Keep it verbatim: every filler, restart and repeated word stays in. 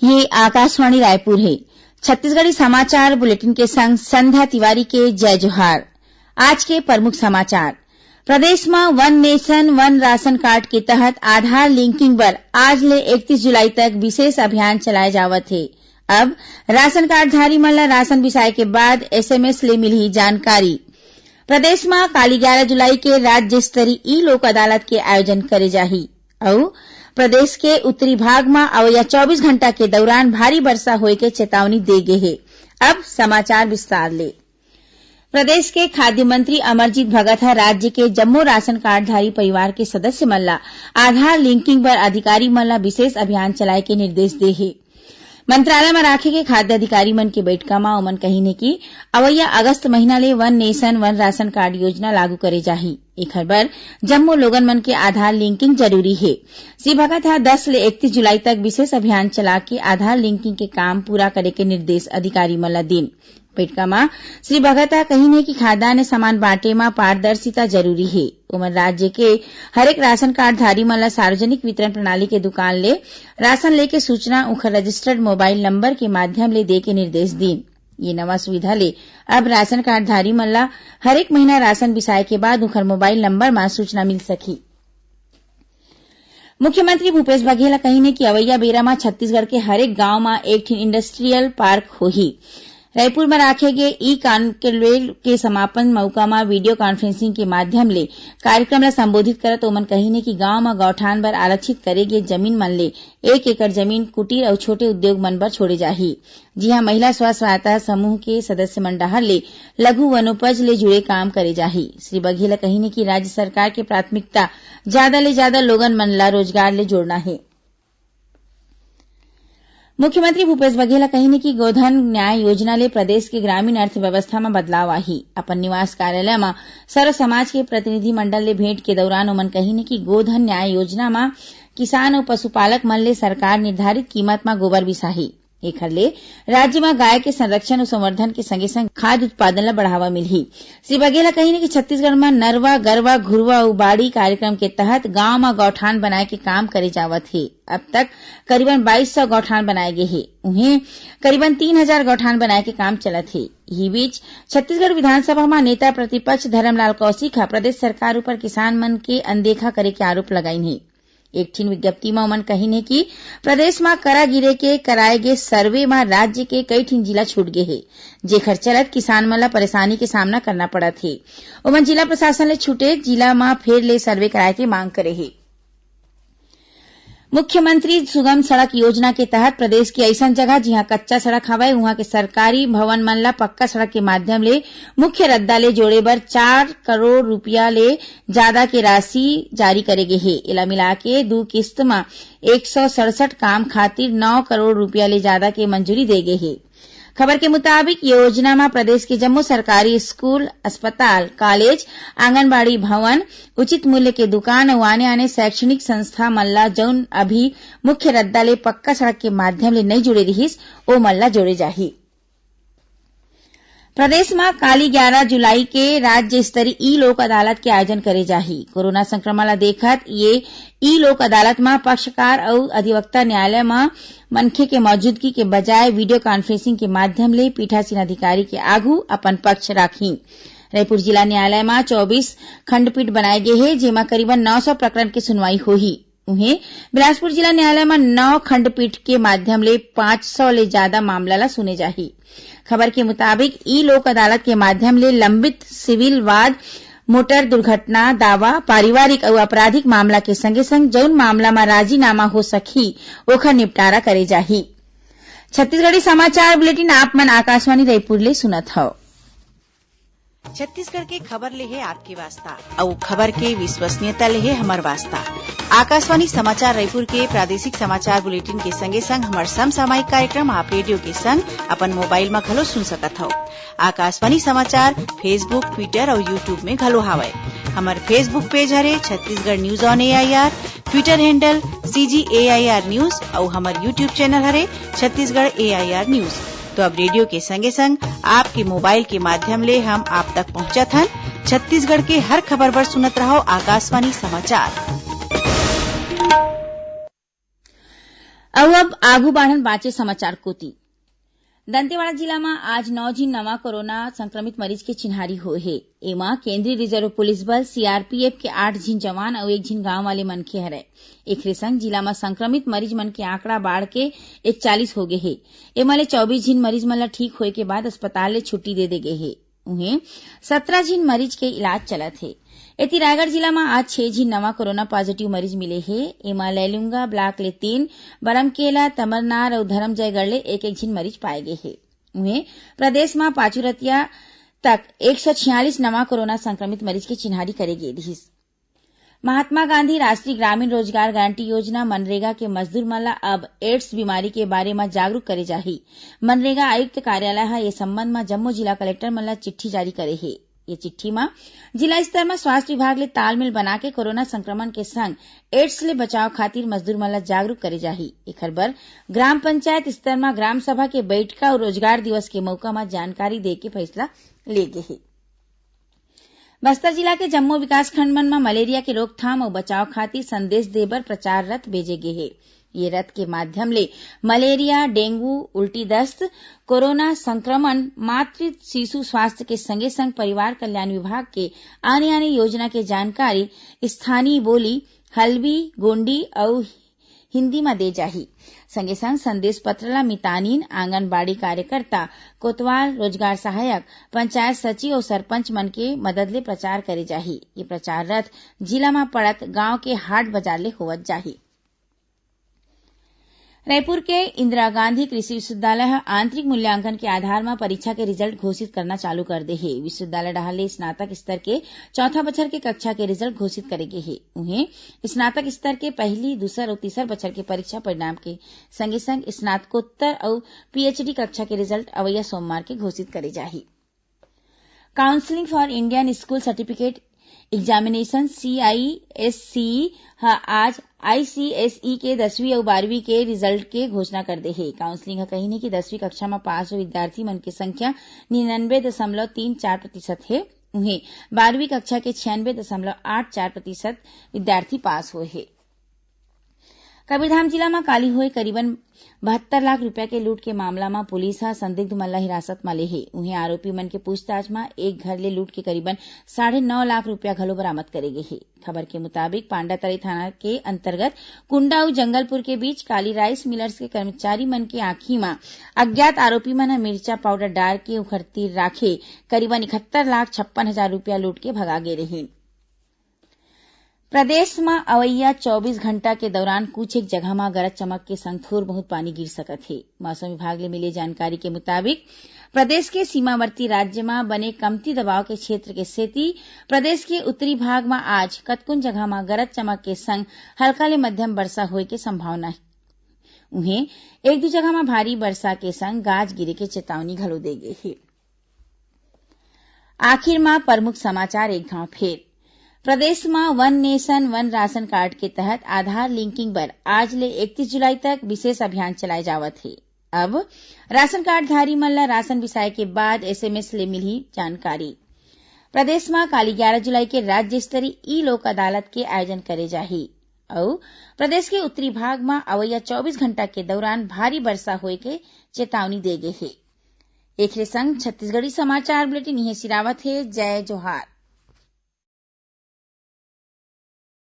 ये आकाशवाणी रायपुर हे। छत्तीसगढ़ी समाचार बुलेटिन के संग संध्या तिवारी के जय जोहार। आज के प्रमुख समाचार। प्रदेश म वन नेशन वन राशन कार्ड के तहत आधार लिंकिंग बर आज ले इकतीस जुलाई तक विशेष अभियान चलाए जावत हे। अब राशन कार्डधारी मन ल राशन बिसाए के बाद एसएमएस ले मिलही जानकारी। प्रदेश म काली ग्यारा जुलाई के राज्य स्तरीय ई लोक अदालत के आयोजन करे जाही अउ प्रदेश के उत्तरी भाग म अवइया चौबीस घंटा के दौरान भारी वर्षा होए के चेतावनी दे गे हे। अब समाचार विस्तार ले। प्रदेश के खाद्य मंत्री अमरजीत भगत ह राज्य के जम्मो राशन कार्डधारी परिवार के सदस्य मन ल आधार लिंकिंग बर अधिकारी मन ल विशेष अभियान चलाए के निर्देश दे हे। मंत्रालय म राखे गे खाद्य अधिकारी मन के बइठका म ओमन कहिन हे कि अवइया अगस्त महीना ले वन नेशन वन राशन कार्ड योजना लागू करे जाही। एखर बर जम्मो लोगन मन के आधार लिंकिंग जरूरी हे। श्री भगत ह दस ले इकतीस जुलाई तक विशेष अभियान चला के आधार लिंकिंग के काम पूरा करे के निर्देश अधिकारी मन ल दीन। बइठका म श्री भगत ह कहिन हे कि खाद्यान्न सामान बांटे म पारदर्शिता जरूरी हे। ओमन राज्य के हरेक राशन कार्डधारी मन ल सार्वजनिक वितरण प्रणाली के दुकान ले राशन लेके सूचना उंखर रजिस्टर्ड मोबाइल नंबर के माध्यम ले दे के निर्देश दीन। ये नवा सुविधा ले अब राशन कार्डधारी मन ल हरेक महीना राशन बिसाए के बाद उंखर मोबाइल नंबर म सूचना मिल सकही। मुख्यमंत्री भूपेश बघेल ह कहिन हे कि अवइया बेरा म छत्तीसगढ़ के हरेक गांव म एक ठिन इंडस्ट्रियल पार्क होही। रायपुर म राखे गे ई कॉन्क्लेव के समापन मउका म वीडियो कॉन्फ्रेंसिंग के माध्यम ले कार्यक्रम ल संबोधित करत ओमन कहिन हे कि गांव म गौठान बर आरक्षित करे गे जमीन मन ले एक एकड़ जमीन कुटीर अउ छोटे उद्योग मन बर छोड़े जाही, जिहां महिला स्व सहायता समूह के सदस्य मन डहार ले लघु वनोपज ले जुड़े काम करे जाही। श्री बघेल ह कहिन हे कि राज्य सरकार के प्राथमिकता जादा ले जादा लोगन मन ल रोजगार ले जोड़ना हे। मुख्यमंत्री भूपेश बघेल ह कहिन हे कि गोधन न्याय योजना ले प्रदेश के ग्रामीण अर्थव्यवस्था म बदलाव आही। अपन निवास कार्यालय म सर्व समाज के प्रतिनिधि मंडल ले भेंट के दौरान ओमन कहिन हे कि गोधन न्याय योजना म किसान अउ पशुपालक मन ले सरकार निर्धारित कीमत म गोबर बिसाही। एखर ले राज्य म गाय के संरक्षण अउ संवर्धन के संगे-संग खाद्य उत्पादन ल बढ़ावा मिलही। श्री बघेल ह कहिन कि छत्तीसगढ़ म नरवा, गरवा, घुरवा अउ बाड़ी कार्यक्रम के तहत गांव म गौठान बनाए के काम करे जावत हे। अब तक करीबन बाईस सौ गौठान बनाए गे हे। उहें, करीबन तीन हजार गौठान बनाए के काम चलत हे। इही बीच, छत्तीसगढ़ विधानसभा म नेता प्रतिपक्ष धरमलाल कौशिक ह प्रदेश सरकार ऊपर किसान मन के अनदेखा करे के आरोप लगाइन हे। एक ठिन विज्ञप्ति म ओमन कहिन हे कि प्रदेश म करा गिरे के कराए गे सर्वे म राज्य के कई ठिन जिला छूट गे हे, जेखर चलत किसान मन ल परेशानी के सामना करना पड़त हे। ओमन जिला प्रशासन ले छूटे जिला म फेर ले सर्वे कराए के मांग करे हे। मुख्यमंत्री सुगम सड़क योजना के तहत प्रदेश के अइसन जगह, जिहां कच्चा सड़क हवय, उहां के सरकारी भवन मन ल पक्का सड़क के माध्यम ले मुख्य रद्दा ले जोड़े बर चार करोड़ रुपया ले जादा के राशि जारी करे गे हे। एला मिलाके दू किस्त म एक सौ सड़सठ काम खातिर नौ करोड़ रुपया ले जादा के मंजूरी दे गे हे। खबर के मुताबिक, ये योजना म प्रदेश के जम्मो सरकारी स्कूल, अस्पताल, कॉलेज, आंगनबाड़ी भवन, उचित मूल्य के दुकान अउ आने-आने शैक्षणिक संस्था मन ल, जउन अभी मुख्य रद्दा ले पक्का सड़क के माध्यम ले नइ जुड़े रिहिस, ओ मन ल जोड़े जाही। प्रदेश म काली ग्यारा जुलाई के राज्य स्तरीय ई लोक अदालत के आयोजन करे जाही। कोरोना संक्रमण ल देखत ये ई लोक अदालत म पक्षकार अउ अधिवक्ता न्यायालय म मनखे के मौजूदगी के बजाय वीडियो कॉन्फ्रेंसिंग के माध्यम ले पीठासीन अधिकारी के आघू अपन पक्ष राखही। रायपुर जिला न्यायालय म चौबीस खंडपीठ बनाए गे हे, जेमा करीबन नौ सौ प्रकरण के सुनवाई होही। उहें, बिलासपुर जिला न्यायालय म नौ खंडपीठ के माध्यम ले पाँच सौ ले जादा मामला ल सुने जाही। खबर के मुताबिक, ई लोक अदालत के माध्यम ले लंबित सिविल वाद, मोटर दुर्घटना दावा, पारिवारिक अउ आपराधिक मामला के संगे-संग जउन मामला म राजीनामा हो सकही, ओखर निपटारा करे जाही। छत्तीसगढ़ी समाचार बुलेटिन आप मन आकाशवाणी रायपुर ले सुनत हव। छत्तीसगढ़ के खबर ले हे आपके वास्ता, अउ खबर के विश्वसनीयता ले हे हमर वास्ता। आकाशवाणी समाचार रायपुर के प्रादेशिक समाचार बुलेटिन के संगे-संग हमर समसामयिक कार्यक्रम आप रेडियो के संग अपन मोबाइल म घलो सुन सकत हव। आकाशवाणी समाचार Facebook, Twitter अउ YouTube में घलो हावय। हमर Facebook पेज हरे Chhattisgarh news on AIR, Twitter handle CG AIR news अउ हमर YouTube चैनल हरे छत्तीसगढ़ AIR news। तो अब रेडियो के संगे-संग आपके मोबाइल के माध्यम ले हम आप तक पहुंचत हन। छत्तीसगढ़ के हर खबर बर सुनत रहव आकाशवाणी समाचार। अउ अब आगू बाढ़न बांचे समाचार कोति। दंतेवाड़ा जिला म आज नौ झिन नवा कोरोना संक्रमित मरीज के चिन्हारी होए हे। एमा केंद्रीय रिजर्व पुलिस बल, सीआरपीएफ, के आठ झिन जवान अउ एक झिन गांव वाले मनखे हरय। एखरे संग जिला म संक्रमित मरीज मन के आंकड़ा बाढ़ के इकतालीस हो गे हे। एमा ले चौबीस झिन मरीज मन ल ठीक होए के बाद अस्पताल ले छुट्टी दे दे गे हे। उहें, सतरा झिन मरीज के इलाज चलत हे। एती रायगढ़ जिला म आज छह झिन नवा कोरोना पॉजिटिव मरीज मिले हे। एमा लैलूंगा ब्लॉक ले तीन, बरमकेला, तमरनार अउ धरमजयगढ़ ले एक एक झिन मरीज पाए गे हे। उहें, प्रदेश म पाचुरतिया तक एक सौ छियालीस नवा कोरोना संक्रमित मरीज के चिन्हारी करे गे रिहिस। महात्मा गांधी राष्ट्रीय ग्रामीण रोजगार गारंटी योजना, मनरेगा, के मजदूर मन ल अब एड्स बीमारी के बारे म जागरूक करे जाही। मनरेगा आयुक्त कार्यालय ह ए संबंध म जम्मो जिला कलेक्टर मन ल चिट्ठी जारी करे हे। ये चिट्ठी म जिला स्तर म स्वास्थ्य विभाग ले तालमेल बनाके कोरोना संक्रमण के संग एड्स ले बचाव खातिर मजदूर मन ल जागरूक करे जाही। एखर बर ग्राम पंचायत स्तर म ग्राम सभा के बइठका अउ रोजगार दिवस के मउका म जानकारी दे के फैसला ले गे हे। बस्तर जिला के जम्मो विकासखंड मन म मलेरिया के रोकथाम अउ बचाव खातिर संदेश दे बर प्रचार रथ भेजे गे हे। ये रथ के माध्यम ले मलेरिया, डेंगू, उल्टी दस्त, कोरोना संक्रमण, मातृ शिशु स्वास्थ्य के संगे संग परिवार कल्याण विभाग के आने-आने योजना के जानकारी स्थानीय बोली हल्बी, गोंडी अउ हिंदी म दे जाही। संगे संग संदेश पत्र ल मितानिन, आंगनबाड़ी कार्यकर्ता, कोतवाल, रोजगार सहायक, पंचायत सचिव अउ सरपंच मन के मदद ले प्रचार करे जाही। ये प्रचार रथ जिला म पड़त गांव के हाट बाजार ले होवत जाही। रायपुर के इंदिरा गांधी कृषि विश्वविद्यालय ह आंतरिक मूल्यांकन के आधार म परीक्षा के रिजल्ट घोषित करना चालू कर दे हे। विश्वविद्यालय डहार ले स्नातक स्तर के चौथा बछर के कक्षा के रिजल्ट घोषित करे गे हे। उहें, स्नातक स्तर के पहली, दूसर अउ तीसर बछर के परीक्षा परिणाम के संगे संग स्नातकोत्तर अउ पीएचडी कक्षा के रिजल्ट अवइया सोमवार के घोषित करे जाही। Counselling for Indian School Certificate Examination, CISCE, ह आज आईसीएसई के दसवीं अउ बारहवीं के रिजल्ट के घोषणा कर दे हे। काउंसलिंग ह कहिन हे कि दसवीं कक्षा म पास हुए विद्यार्थी मन के संख्या निन्यानवे दशमलव तीन चार प्रतिशत हे। उहें, बारहवीं कक्षा के छियानवे दशमलव आठ चार प्रतिशत विद्यार्थी पास होए हे। कबीरधाम जिला म काली होए करीबन बहत्तर लाख रुपया के लूट के मामला म पुलिस ह संदिग्ध मन ल हिरासत म ले हे। उहें, आरोपी मन के पूछताछ म एक घर ले लूट के करीबन साढ़े नौ लाख रुपया घलो बरामद करे गे हे। खबर के मुताबिक, पांडातरी थाना के अंतर्गत कुंडा अउ जंगलपुर के बीच काली राइस मिलर्स के कर्मचारी मन के आंखी म अज्ञात आरोपी मन ह मिर्चा पाउडर डार के उखर तीर राखे करीबन इकहत्तर लाख छप्पन हजार रुपया लूट के भगा गे रहिन। प्रदेश म अवइया चौबीस घंटा के दौरान कुछ एक जगह म गरज चमक के संग थोर बहुत पानी गिर सकत हे। मौसम विभाग ले मिले जानकारी के मुताबिक, प्रदेश के सीमावर्ती राज्य म बने कमती दबाव के क्षेत्र के सेती प्रदेश के उत्तरी भाग म आज कतकुन जगह म गरज चमक के संग हल्का ले मध्यम वर्षा होए के संभावना हे। उहें, एक दू जगह म भारी वर्षा के संग गाज गिरे के चेतावनी घलो दे गे हे। आखिर म प्रमुख समाचार एक घांव फेर। प्रदेश म वन नेशन वन राशन कार्ड के तहत आधार लिंकिंग बर आज ले इकतीस जुलाई तक विशेष अभियान चलाए जावत हे। अब राशन कार्डधारी मन ल राशन बिसाए के बाद एसएमएस ले मिलही जानकारी। प्रदेश म काली ग्यारह जुलाई के राज्य स्तरीय ई लोक अदालत के आयोजन करे जाही। अउ प्रदेश के उत्तरी भाग म अवइया चौबीस घंटा के दौरान भारी वर्षा होए के चेतावनी दे गे हे। एखरे संग छत्तीसगढ़ी समाचार बुलेटिन इहें सिरावत हे। जय जोहार।